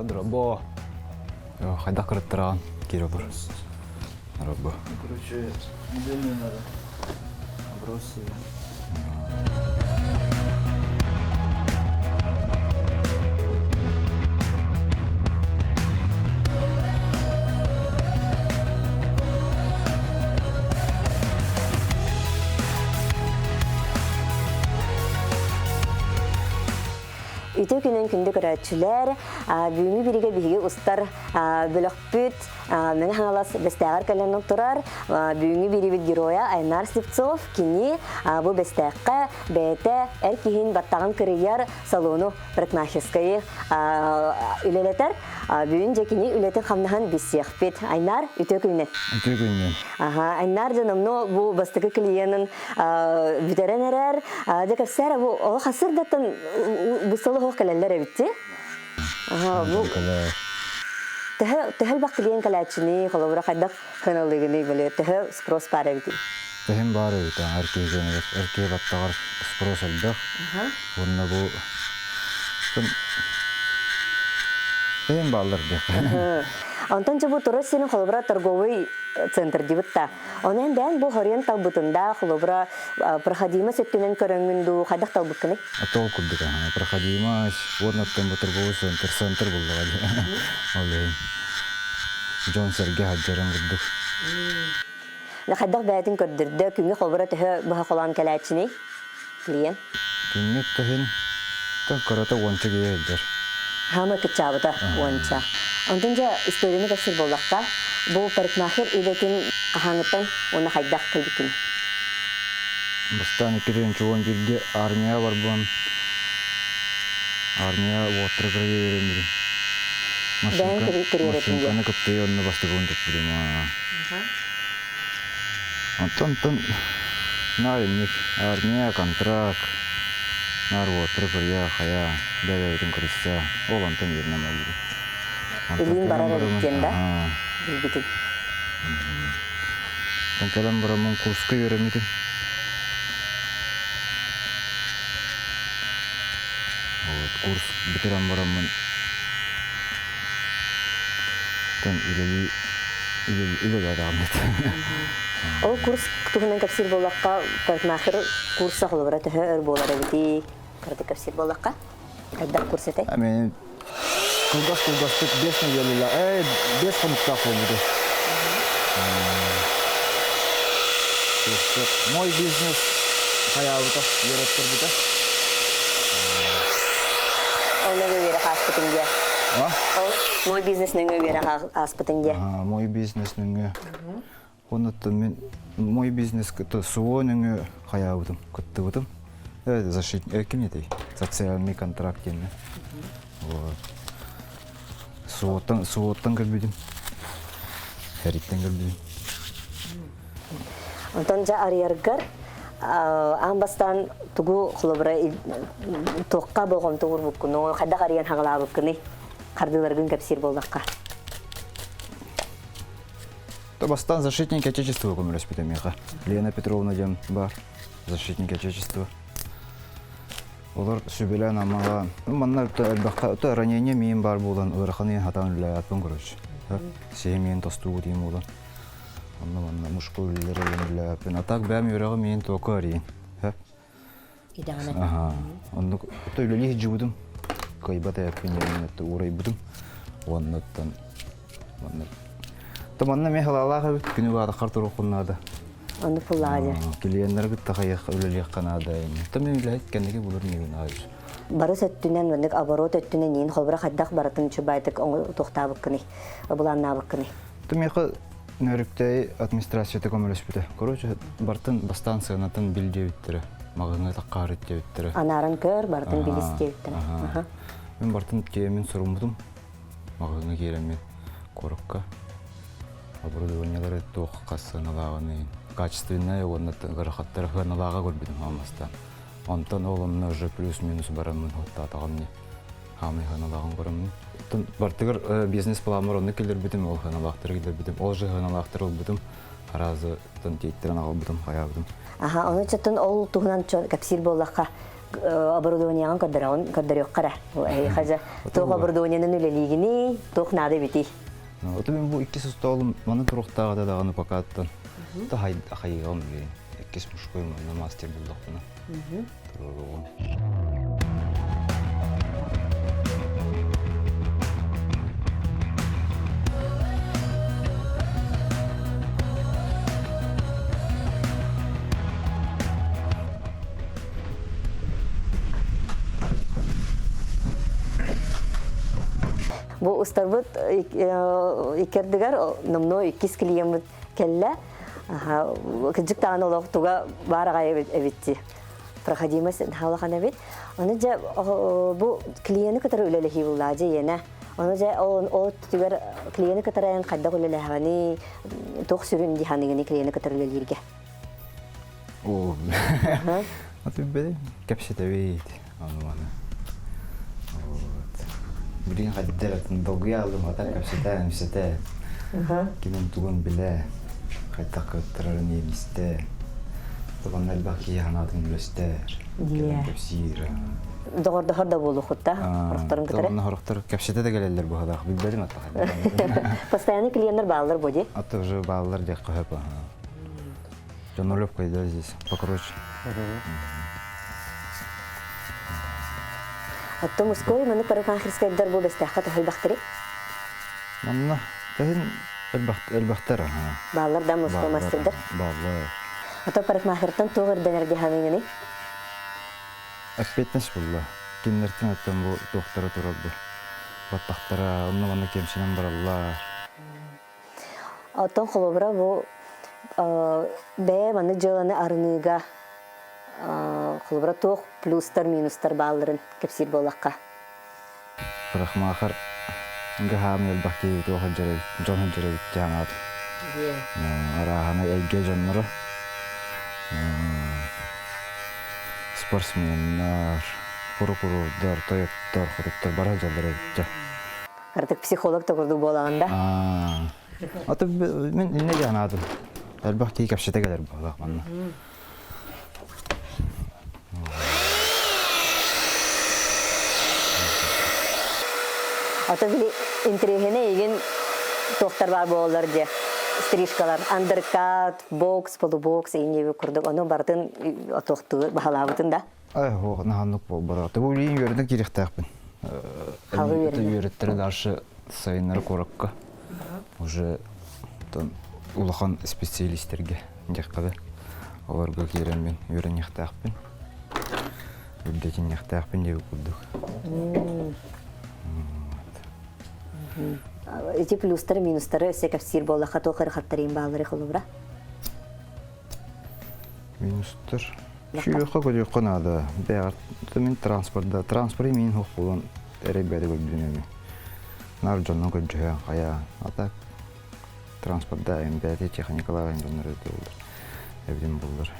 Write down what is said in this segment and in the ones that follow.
Дробо. Хайдах кырыттараҕын киирэ олор. Дробо. Короче, модельную надо. Оброс. Үтүө күнүн күндү көрөөччүлэр, бүгүҥҥү биригэ биһиги устар бөлөхпүт Мэҥэ Хаҥалас Бэстээҕэр кэлэн турар. Бүгүҥҥү бириибит геройа Айнар Слепцов кини бу Бэстээххэ бэйэтэ эр киһин баттаҕын кырыйар салону парикмахерскайы үлэлэтэр. Бүгүн дьэ кини үлэтин хамнаһын билсиэхпит. Айнар, үтүө күнүнэн. Үтүө күнүнэн. Аха, Айнар дьономно бу бастакы клиенын бүтэрэн эрэр. Дьэ кэпсээр бу олох асырдаттан бу сыл оһох кэлэллэр эбитти. Аха, бу төһө төһө элбэх клиент кэлээччини, холобура хайдах хыналыгыный били төһө спрос баар эбитий? Төһүн баар эбит, эр киһи эр киһи баттаҕар спрос элбэх. Уонна бу Төһүн бааллар диэххэ. Онтон дьэ бу турар сирин холобура торговый центр дибит та. Онон бэйэн бу хорьон талбытында холобура проходимость өттүнэн көрөҥҥүн дуу хайдах талбыккыный? Ол курдук проходимость уонна оттон бу торговый центр центр буллаҕа дии. Ол иһин дьон-сэргэ сылдьарын курдук. Хайдах бэйэтин көрдөрдө, күҥҥэ холобура төһө быһа холоон кэлээччиний клиент? Күҥҥэ төһүн кырата уонча киһи сылдьар. Хаама кыччаабыта уонча. Онтон дьэ историяны кэпсиир буоллахха, бу парикмахер идэтин хаһааҥҥыттан уонна хайдах кэлбиккиний? Бастаан 2011-ге армияҕа барбын. Армия уоттара кырайа үөрэммитим. Машинканы кыптыйа онно бастакыбын туппутум. Онтон наар инник армия, контракт, наар уоттара кырыйа, хайа, бэйэ-бэйэбитин кырыйса, ол онтон үөрэнэн барбытым. Илиин барар эбит диэн да билбитим. Онтон кэлэн бараммын курска үөрэммитим. Вот, курс бүтэрэн бараммын тон үлэлии үлэлээтэҕим Ол курс туһунан кэпсиир буоллахха, парикмахер курса холобура төһө өр буолар эбитий? Кыратык кэпсиир буоллахха, хайдах курс этэй? Мен кылгас кылгастык 5 неделя, 5 хонуктаах буолбуту. Мой бизнес хайаабыта, үөрэттэрбитэ. Ол нөҥүө үөрэх ааспытын диэ. Ол мой бизнес нөҥүө үөрэх ааспытын диэ. Мой бизнес нөҥүө. Оннуттан мен мой бизнес СВО нөҥүө хайаабытым, кыттыбытым. Защитник, ким этэй? Социальный контракт диэннэ. Вот. СВО-ттан, СВО-ттан көрбүтүм. Эриттэн көрбүтүм. Онтон дьэ арыйаргар аан бастаан тугу холобура туохха болҕомто уурбуккуну, хайдах арыйан хаҕалаабыккыный? Хардыыларгын кэпсиир буоллахха. Бастаан защитник Отечества көмөлөспүтэ миэхэ. Лена Петровна диэн бар, защитник Отечества. Олор сүбэлээн аммаҕа манна элбэххэ ранение миин баар буолан ыарахан иһин хатаан үлэлээппин короче. Сиһи миин тостуу диин буолан. Онно манна мушка үлэлэр үлэлээппин. А так бэйэм үөрэҕим миин тока арыйын. Идэҕинэ. Аха. Оннук үлэлии сылдьыбытым. Кыайбат эппин уурайбытым. Уоннаттан манна То манна эмиэ халаалаах эбит күнү баатаххар туруоххун наада. Онну пуллаҕа Клиеннары кытта хайыахха үлэлиэххэ наада. То мен үлэһит кэнники булар миигин аайы. Барыс өттүнэн маннык оборот өттүнэн иин холбура хайдах барытын чубайтык туохтаабыккыный, былааннаабыккыный? То миэхэ Нөрүктэй администрацията көмөлөспүтэ. Короче, бартын бастаан сыанатын бил диэбиттэрэ, маҕаһыыҥҥа таххаарыт диэбиттэрэ. Анааран көр, бартын билис диэбиттэрэ. Мин бартын тиэмин суруммутум. Маҕаһыыҥҥа киирэммин куоракка оборудованиелары туох хас сыаналааҕын качественное уонна ыарахаттары сыаналааҕа көрбүтүм хаамастаан. Онтон ол онно уже плюс-минус бараммын хуттаатаҕым не. Хаамай сыаналааҕын көрөммүн. Оттон бартыгар бизнес-планмар онно киллэрбитим, ол сыаналаахтары киллэрбитим, ол же сыаналаахтары ылбытым, аразы тиэйтэрэн аҕалбытым, хайаабытым. Аха, ону чөттөн ол туһунан кэпсиир буоллахха, оборудованиеҕын көрдөрөҕүн көрдөрүөххэ эрэ. Эһиэхэ дьэ туох оборудованиенын үлэлиигиний, туох наада эбитий? Ото мен бу иккис остуолум маны туруктааҕа да даҕаны покаттан та хайыгам билин иккис мужской манна мастер буллахпына туруоругум. Бу устарбыт иккэрдигэр номнуо иккис клиеммит кэллэ. Кыдьык даҕаны олох туга баар аҕай эбитти. Проходимость хаалахан эбит. Ону дьэ бу клиени кытары үлэлэһии буллаа дьэ иэнэ. Ону дьэ ол түгэр клиени кытары эн хайдах үлэлэһэҕиний, туох сүрүн дии клиени кытары үлэлииргэ? Оо, аты бэйэ кэпсэтэбит ону маны. Вот. Билигин хайдах атын долгуйа алдым ата кэпсэтэ, кэпсэтэ. Кимин тугун билэ, хайдах кыттарарын иэмистэ. Тугун элбэх киһи санаатын үлэстэр. Кэлэн кэпсиир. Доҕордоһор да буолуохутта, хорохторун кытары. Онно хорохтор кэпсэтэ да кэлэллэр быһалаах, билбэтим атта Постоянный клиенттар бааллар бу дии. Аты уже бааллар диэххэ сөп. Нулевкой, да, здесь покороче. Оттон мужской маны парикмахерскайдар бу бэстээххэ төһөлбөхтери? Манна төһүн элбэхтэр. Бааллар да мужской мастердар? Бааллар. Ото парикмахертан туох ирдэнэр дии саныыгыный? Ответственность булла. Кинилэртэн оттон бу туохтара турар бу. Баттахтара, онно манна кемсинэн бараллар. Оттон холобура бу бэйэ маннык дьыаланы арыныыга холобура туох плюстар, минустар баалларын кэпсиир буоллахха. Парикмахер гаһаам элбэх киһи туох сылдьар дьон сылдьар эбит диэн Арааһана эйгэ дьонноро спортсменнар, прокурордар, тойоттор, хотуттар бара сылдьаллар эбит Артык психолог да курдук буолаҕын да? Аты мен инне диэн Элбэх киһи кэпсэтэ кэлэр буоллах манна. Ата били интриэһинэ игин туохтар баар буолалар дьэ стрижкалар андеркат, бокс, полубокс иҥиэби курдук ону барытын туохтуу баһалаабытын да Ой, наһаннык буолбатах. Бу билигин үөрэнэ киириэхтээхпин. Халы үөрэнэ. Үөрэттэрэ дальше сайыннары куоракка уже улахан специалистерге диэххэ олорго киирэн мин үөрэниэхтээхпин. Үрдэтиниэхтээхпин диэбит курдук. Ити плюстары, минустары өссө кэпсиир буоллахха туох ырыхаттарыын бааллары холобура? Минустар. Сүүрүөххэ көтүөххэ наада. Бэйэҕэр мин транспорда, транспорт миин суох буолан эрэй бэйэтэ көрдүн эми. Наар дьонно көрдьөһө хайа. А так транспорда эми бэйэтэ техникалаах дьоннор эбитэ буоллар. Эбитин буллар.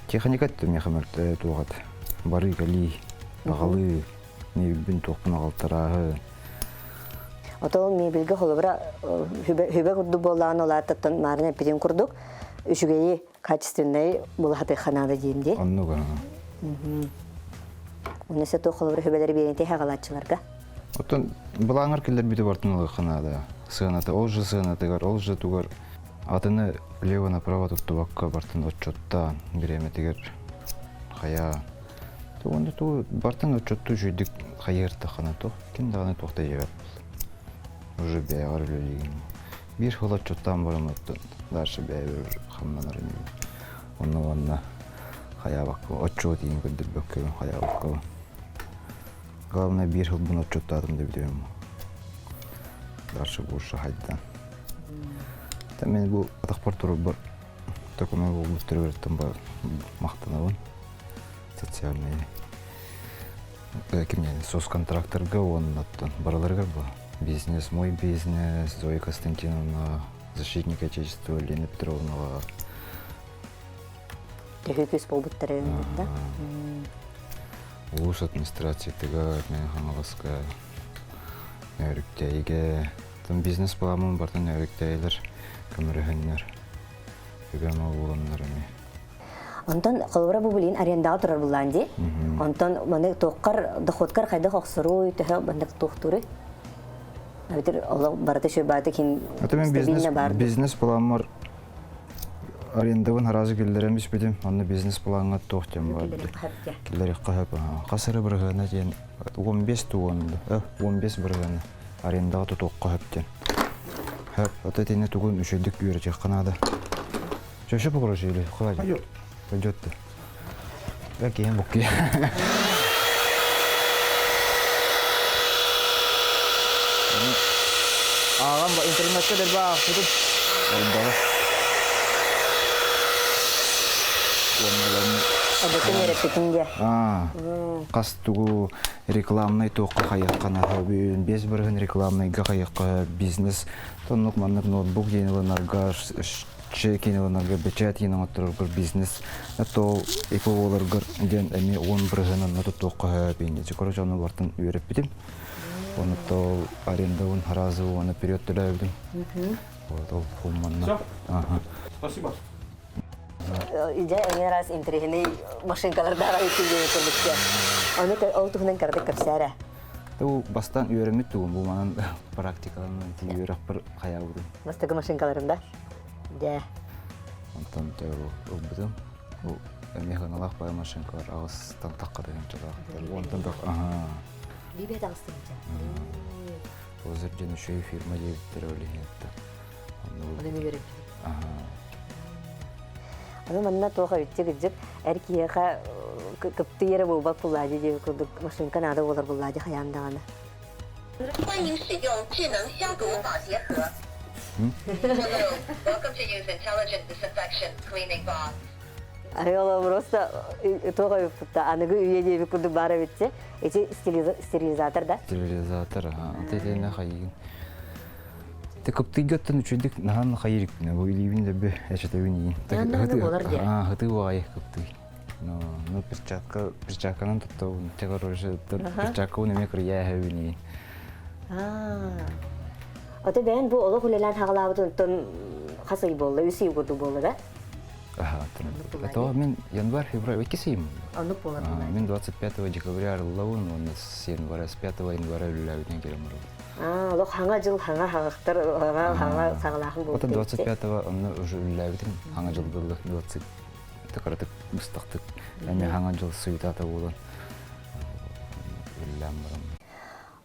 Техника өттө миэхэ мөлтөө туох этэ. Барыы кэлии, аҕалыы, мебельбин туохпун аҕалтарааһы. Отон мебельгэ холобура хүбэ курдук буоллаҕына улааттаттан маарын эппитин курдук үчүгэйи качественнай булаһатыахха наада диим дии. Оннук Онно сэ туох холобура хүбэлэри биэрэн хагалааччыларга. Оттон былааҥар киллэрбити бартын ылыахха наада. Сыаната, ол же сыанатыгар, ол же тугар атыны лево направо туттубакка бартын отчуттаан бириэмэтигэр хайа Тугунда ту бартын отчуттуу үчүйдүк хайыыртаххына туох ким даҕаны туох да диэбэт уже бэйэҕэр үлэлиигин биир сыл отчуттаан баран оттон дальше бэйэбэр хамнанар инибин онно уонна хайаабакка отчуот иин көрдөрбөккө хайаабакка главное биир сылбын отчуттаатым да бүтүөм дальше больше хайдан мен бу атахпар турарбар документ буолбуттарыгар махтанабын социальный кимнен соцконтракторга уонна барыларыгар бу бизнес мой бизнес Зоя Константиновна защитник отечества Лена Петровнаға Төһүү күүс буолбуттары да. Улуус администрациятыгар, Мэҥэ Хаҥаласка, Нөөрүктээйигэ, оттон бизнес-плааммын барытын Нөөрүктээйилэр көмөлөһөннөр, үбэ-ама буланнар эмиэ. Онтон холобура бу билигин арендаҕа турар буллаан дии. Онтон маны туоххар доходкар хайдах охсоруй, төһө маннык туохтууруй? Эбэтэр олох барыта үчүгэй ким Это мен бизнес стабильно бар. бизнес-плааммар арендабын аразы киллэрэн биспитим. Онно бизнес-плаҥҥа туох диэн бар Киллэриэххэ сөп. Хас эрэ бырыһыана диэн 15 туон 15 бырыһыана арендаҕа тутуохха сөп диэн. Сөп. Ото итиннэ тугун үчүгэйдик үөрэтиэххэ наада. Чөшө покружили, Пойдет. Пойдет ты. Окей, букки. Ааҕан интернетке дэлбэ аахпытым. Элбэҕи. Эбэтин үөрэппитин дьэ. Хас тугу рекламнай туохха хайыаххана бүгүн 5 бырыһын рекламнайга хайыахха бизнес тоннук маннык ноутбук диэн ылынарга чекин ылынарга бэчээт диэн оҥоттороргор бизнес то ИП буоларгар диэн эмиэ 10 бырыһыан онно туттуохха сөп инничи короче ону бартын үөрэппитим оны то арендабын сразу уонна вперед төлөөбүтүм вот ол хумманна. Спасибо. Дьэ, эҥин раз интэриэһинэй машинкалардаах үтүлүө курдук. Ону ол туһунан кыратык кэпсээрэ. Бу бастаан үөрэммит тугум бу манан практикаланан үөрэхпэр хайаабытым. Бастакы машинкаларым да? Дьэ. Онтон ылбытым. Бу эмиэ ханалаах баай машинкалар аҕыстан тахха тыһыынчалаах. Онтон да аха. Бибет аҕыстыынча. Озер диэн үчүгэй фирма диэбиттэрэ ол иһин этэ. Оны үөрэппит. Аны манна туох эбитчи кырдьык эр киһиэхэ кыптый эрэ буолбат буллаадьы диэбит курдук машинка наада буолар буллаадьы хайаан даҕаны. 欢迎使用智能消毒保洁盒。Hello, welcome to use intelligent disinfection cleaning box. Ай ол просто туох эбиппут аныгы үйэ диэбит курдук баар эбитчи. Ити стерилизатор да? Стерилизатор, аха. Ата хайыгын. Те кыптыйгаттан үчүгдүк наһан хайырыкпын бу илиибин дэбби эчетэбин иин. Наһан болар дии. Аа, хытыы уҕайы кыптый. Но, ну перчатка, перчатканан туттабын. Те короче, перчаткабын эмиэ кырыйа эһэбин иин. Ото бэйэн бу олох үлэлээн хаҕалаабытын онтон хас ый буолла? Үс ый курдук буолла да? Аха, это мен январь, февраль, икки ыйым. Оннук буолар. Мен 25 декабря арыллабын, уонна с января, с 5 января үлэлээбитин келем Аа, олох хаҥа жыл хаҥа хаҕахтар хаҥа хаҥа саҕалааһын буолбут. Оттон 25-го онно уже үлэлээбитим. Хаҥа жыл был 20 тыкаратык быстахтык. Эми хаҥа жыл суетата буолан үлэлээн барам.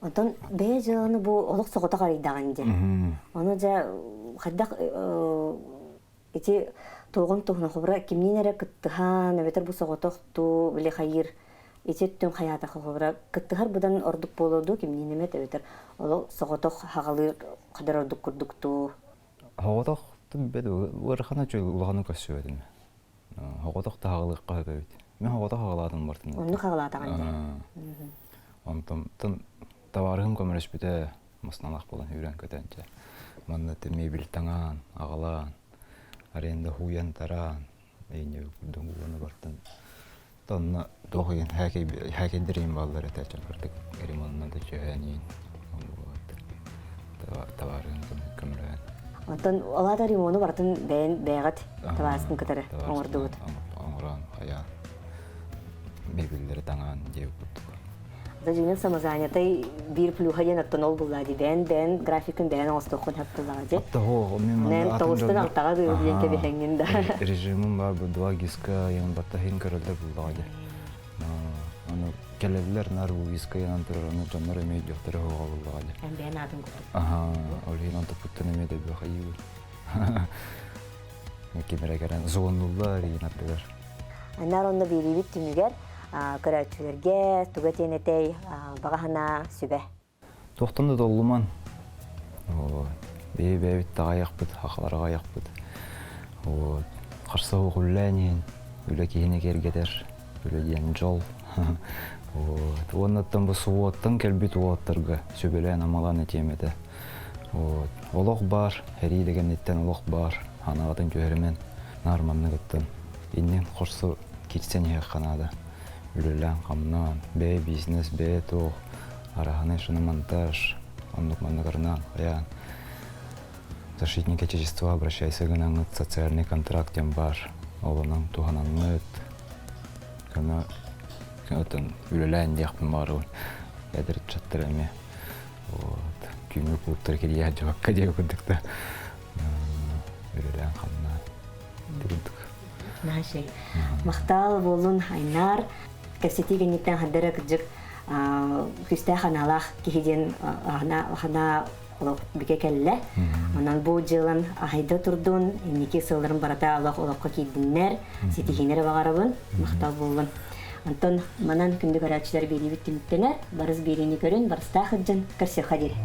Онтон бэйэ дьыаланы бу олох соҕотох арыйдаҕын дьэ. Ону дьэ хайдах ити туоҕун туһунан хобура кимниин эрэ кыттыһан эбэтэр бу соҕотох туу били хайыыр ити өттүн хайаата хобура кыттыһар быдан ордук буолуо дуу кимниин эмэт эбэтэр олох соҕотох хаҕалыыр хадар ордук курдук туу. Соҕотох бэт ыарахана үчүгэй улаханы көрсүбэтим. Соҕотох да хаҕалыахха сөп эбит. Мен соҕотох хаҕалаатым бартын. Оннук хаҕалаатаҕын дьэ. Онтон табаарыһым көмөлөспүтэ масналаах буолан үүрэн көтөн чэ. Манна мебель таҥаан, аҕалаан, аренда хууйан тараан, эйне курдук уону бартын. Тонна туох ыйын хээкэйдэр бааллар этэ чакырдык ремонна да чөһөн иин табаарыһым көмөлөһөн. Онтон олаата ремону барытын бэйэн бэйэҕит табаарыскын кытары оҥордугут. Оҥорон хайаан мебеллэри таҥаан диэбит курдук. Дьиҥин самозанятай биир плюһа диэн оттон ол буллаа дии бэйэн бэйэн графикын бэйэн оҥостуоххун сөп буллаҕа дии. Оттоһо мен Нэн тоҕустан алтаҕа дыы диэн кэбиһэҥҥин да. Режимим бар бу два гиска ян баттахин көрөллөр буллаҕа дии. Аны кэлэллэр нар бу гиска янан турар аны дьоннор эмиэ өйдүөхтэрэ хоҕа буллаҕа дии. Эн бэйэн аатын курдук. Аха, ол иһин онтуппуттан эмиэ да хайыы. Кимэрэ кэлэн звоннуллар иин ардыгар. Анар онно биэриибит түмүгэр көрөөччүлэргэ туга тиэнэтэй баҕа санаа сүбэ. Туохтан да толлуман. Бэйэ бэйэбит таҕайахпыт, хахалар аҕайахпыт. Вот. Харса үллээн иһин, үлэ киһини киэргэтэр, үлэ диэн дьол. Вот. Уоннаттан бу суоттан кэлбит уолаттарга сүбэлээн амалаан этиэм этэ. Вот. Олох баар, эрии дэгэнниттэн олох баар, ханаҕатын түһэримэн, наар манныгыттан иннин хорсу кирсэн иһиэххэ наада. Үлэлээн-хамнаан, бэйэ бизнес, бэйэ туох, араһынай шиномонтаж, оннук маннык арынаан, хайаан. Защитник Отечества обращайся гынаҥҥыт социальный контракт диэн баар. Ол онон туһанаҥҥыт, көмө отон үлэлээн диэхпин баҕарабын. Эдэр ыччаттар эмиэ вот күҥҥү клубтар кириэһэ дьыбакка диэ курдук да үлэлээн хамнаан курдук. Наһаа Махтал буоллун Айнаар. Кэпсэтии кэнниттэн хардара кырдьык күүстээх анаалаах киһи диэн ханаа олох бигэ кэллэ. Онон бу дьыалан аһайда турдун, инники сылларын барата олох олоххо киирдиннэр, ситиһиинэр баҕарабын, махтал буоллун. Онтон манан күндү көрөөччүлэр биэриибит түмүктэнэр, барыс биэриини көрүн, барыстаах ыдьын көрсүөххэ диэри.